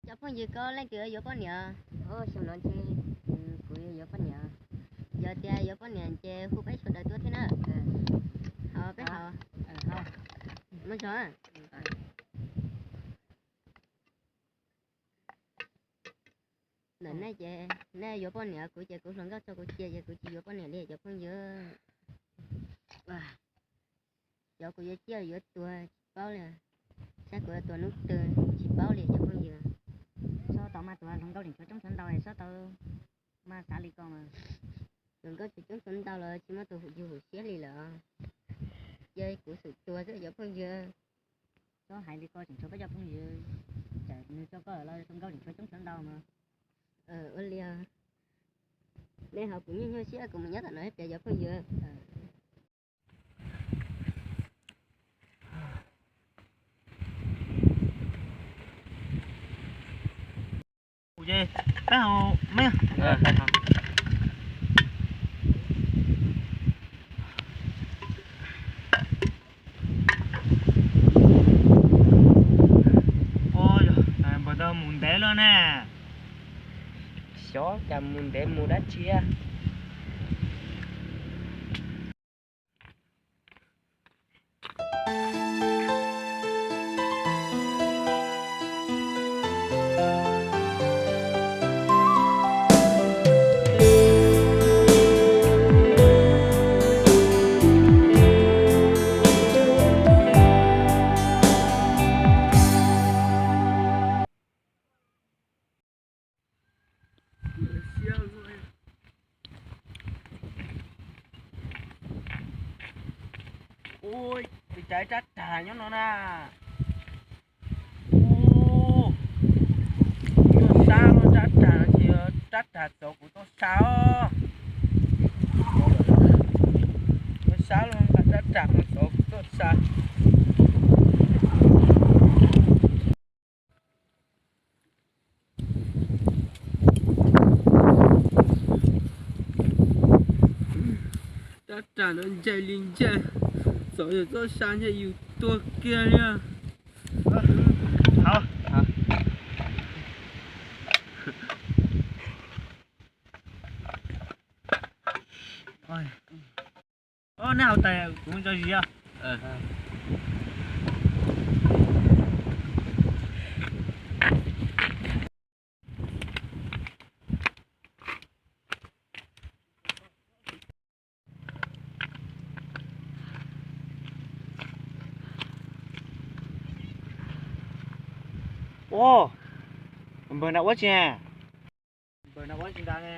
Cov phooj ywg, koj leej twg yuav poj niam? Xyoo no ces kuv yuav poj niam. Yog tias yuav poj niam ces hu peb sawv daws tuaj thiab na. Ho peb ho. Muaj tso. Ntawm nej ces nej yuav poj niam, kuv ces kuv hluas nkauj tso kuv cia ces kuv tsis yuav poj niam li cov phooj ywg. Cov kuv yuav ciaj yuav tuag tsis paub li, saib kuv yuav tuag hnub twg tsis paub li cov phooj ywg. Txhob tau maj tuag, hluas nkauj tseem tshuav coob tshuav ntau, txhob tau maj xav li ko mas. Hluas nkauj tshuav coob tshuav ntau los tsis muaj tus yug hum siab li lawm. Cia kuv xum tuag xwb cov phooj ywg. Txhob hais li ko, tseem tshuav peb cov phooj ywg, txawm nws tso koj lawm los hluas nkauj tseem tshuav coob tshuav ntau mas. Ua li, nej ho kuv nyuaj nyuaj siab, kuv mus nyob tom no ib pliag cov phooj ywg. Npawg tau mus ntev lawm ne. Xyov cas mus ntev mus dab tsi. Ua cas rab rag nyob no na. Tuaj sab los rab rag no ces rab rag txov kuv tuaj sab os. Tuaj sab los rab rag txov kuv tuaj sab. Rab rag no ntseg li ntseg, txov yus tuaj sab ntshe yus tuag kiag li. Nej haus tas kuv tso zis os. Ua, npawg na ua tsi? Npawg na ua tsi nrad ne?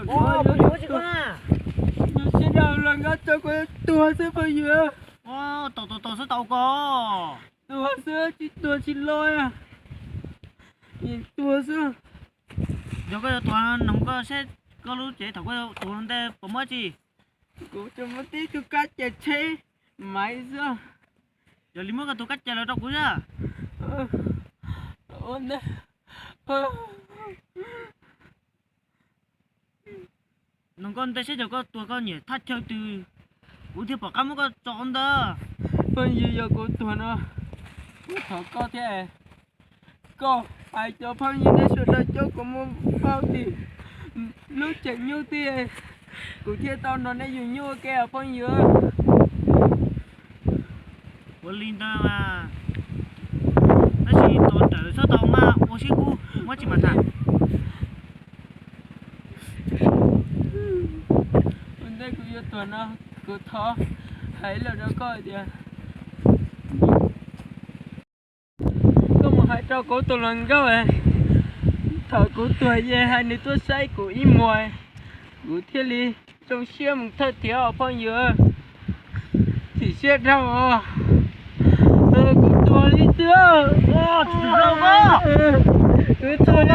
Ua, npawg na ua tsi ko na? Nws siab dab los nkab tso kuv tuag xwb phooj ywg. Ua, tau tau tau xwb tau ko. Tuag xwb tsis tuag tsis los. Tuag xwb. Yog koj yuav tuag noog koj seb koj lub cev thaum koj tuag ntej puas muaj tsi? Kuv tsuas muaj tib tug kab cai tsheb maiv xwb. Yog li muab koj tus kab cai los rau kuv na. Noog koj ntej seb yog koj tuag koj nyiam thaj chaw twg, kuv thiaj pom qab muab koj tso ntawd. Phooj ywg, yog kuv tuag no, kuv thov koj thiab, koj hais cov phooj ywg nej sawv daws coj kuv mus pauj tim lub tseem nyuj tij, kuv thiaj tau nrog nej yug nyuj ua ke os phooj ywg. Ua li ntawd mas, tab sis tos rawm txhob tau maj ua siab kub, muab tsis mam tham. Ua ntej kuv yuav tuag no, kuv thov hais lus rau koj tias, koj mus hais rau kuv tus hluas nkauj, thaum kuv tuag ces hais nws tuaj saib kuv ib muag, kuv thiaj li zoo siab mus thawj thiab os phooj ywg. Chim siab dhau os. Kuv tuag li xwb. Kuv tuag li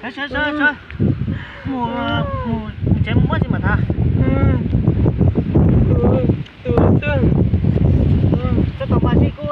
xwb. Mus, mus tsev mus muab tsis mam tham. Tuag xwb. Txhob tau maj siab kub.